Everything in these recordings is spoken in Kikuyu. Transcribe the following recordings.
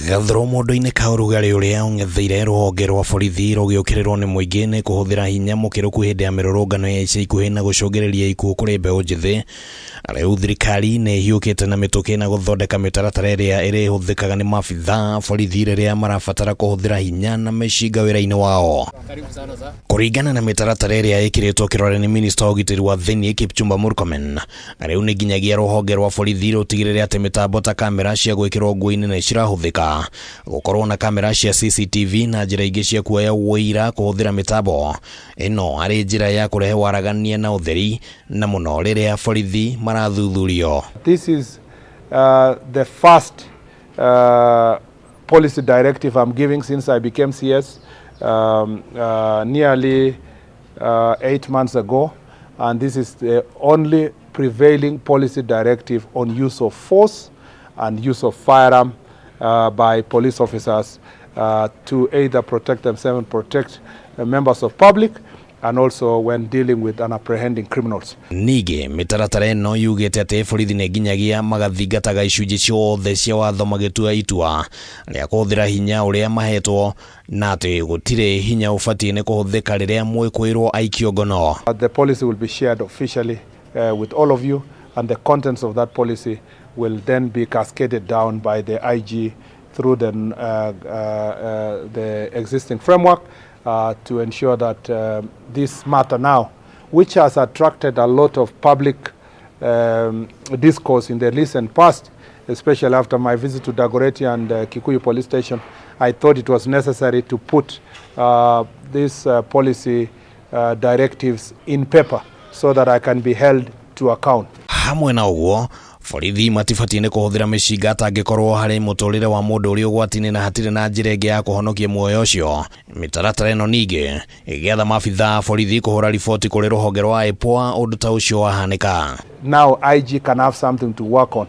Gathũrũ mũndũ-inĩ ka ũrugarĩ ũrĩa ũng'etheire rũhonge rwa borithi rũgĩũkĩrĩrwo nĩ mũingĩ nĩ kũhũthĩra hinya mũkĩrũku hĩndĩ ya mĩrũrũngano ya ica ikuhĩ na gũcũngĩrĩria ikuũ kũrĩ mbeũ njĩthĩ. Rĩu thirikari nĩ ĩhiũkĩte na mĩtũkĩ na gũthondeka mĩtaratara ĩrĩa ĩrĩhũthĩkaga nĩ maabithaa a borithi rĩrĩa marabatara kũhũthĩra hinya na mĩcinga wĩra-inĩ wao. Kũringana na mĩtaratara ĩrĩa ĩkĩrĩtwo kĩrore nĩ minista wa ũgitĩri wa thĩinĩ Kipchumba Murkomen, rĩu nĩ nginyagia rũhonge rwa borithi rũtigĩrĩre atĩ mĩtambo ta kamera cia gwĩkĩrwo nguo-inĩ nĩ cirahũthĩka, gũkorwo na kamera cia CCTV na njĩra ingĩ cia kuoya ũira kũhũthĩra mĩtambo ĩno arĩ njĩra ya kũrehe waragania na ũtheri na mũno rĩrĩa borithi marathuthurio. This is the first policy directive I'm giving since I became CS nearly 8 months ago, and this is the only prevailing policy directive on use of force and use of firearm by police officers to either protect themselves and protect members of public and also when dealing with and apprehending criminals. Ningĩ mĩtaratara ĩno yugĩte atĩ borithi nĩ nginyagia magathingataga icunjĩ ciothe cia watho magĩtua itua rĩa kũhũthĩra hinya ũrĩa mahetwo na atĩ gũtirĩ hinya ũbatiĩ nĩ kũhũthĩka rĩrĩa mwĩkũĩrwo aikio ngono. The policy will be shared officially with all of you, and the contents of that policy will then be cascaded down by the IG through the existing framework to ensure that this matter now, which has attracted a lot of public discourse in the recent past, especially after my visit to Dagoretti and Kikuyu Police Station, I thought it was necessary to put these policy directives in paper so that I can be held to account. Hamwe na ũguo, borithi matibatiĩ nĩ kũhũthĩra mĩcinga atangĩkorwo harĩ mũtũrĩre wa mũndũ ũrĩ ũgwati-inĩ na hatirĩ na njĩra ĩngĩ ya kũhonokia muoyo ũcio. Mĩtaratara ĩno ningĩ ĩgĩatha maabithaa a borithi kũhũra riboti kũrĩ rũhonge rwa IPOA ũndũ ta ũcio wahanĩka. Now IG can have something to work on.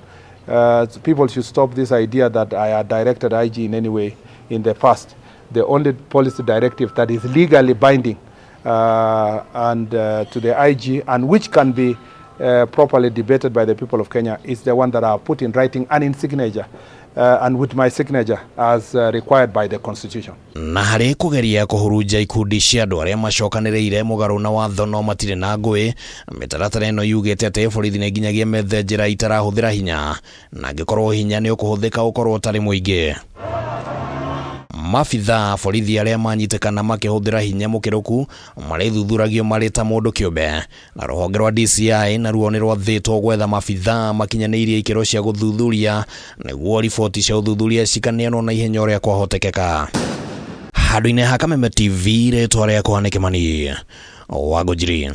People should stop this idea that I had directed IG in any way in the past. The only policy directive that is legally binding and to the IG and which can be properly debated by the people of Kenya is the one that I have put in writing and in signature and with my signature as required by the Constitution. Na harĩ kũgeria kũhurunja ikundi cia andũ arĩa macokanĩrĩire mũgarũ na watho no matirĩ na ngũĩ, mĩtaratara ĩno yugĩte atĩ borithi nĩ nginyagia methe njĩra itarahũthĩra hinya na angĩkorwo hinya nĩ ũkũhũthĩka ũkorwo ũtarĩ mũingĩ. Maabithaa a borithi arĩa manyitĩkana makĩhũthĩra hinya mũkĩrũku marĩthuthuragio marĩ ta mũndũ kĩũmbe na rũhonge rwa DCI naruo nĩ rwathĩtwo gwetha maabithaa makinyanĩirie ikĩro cia gũthuthuria nĩguo riboti cia ũthuthuria cikaneanwo na ihenya ũrĩa kwahotekeka. Handũ-inĩ ha Kameme TV, rĩtwa rĩakwa nĩ Kĩmani Wangũnjiri.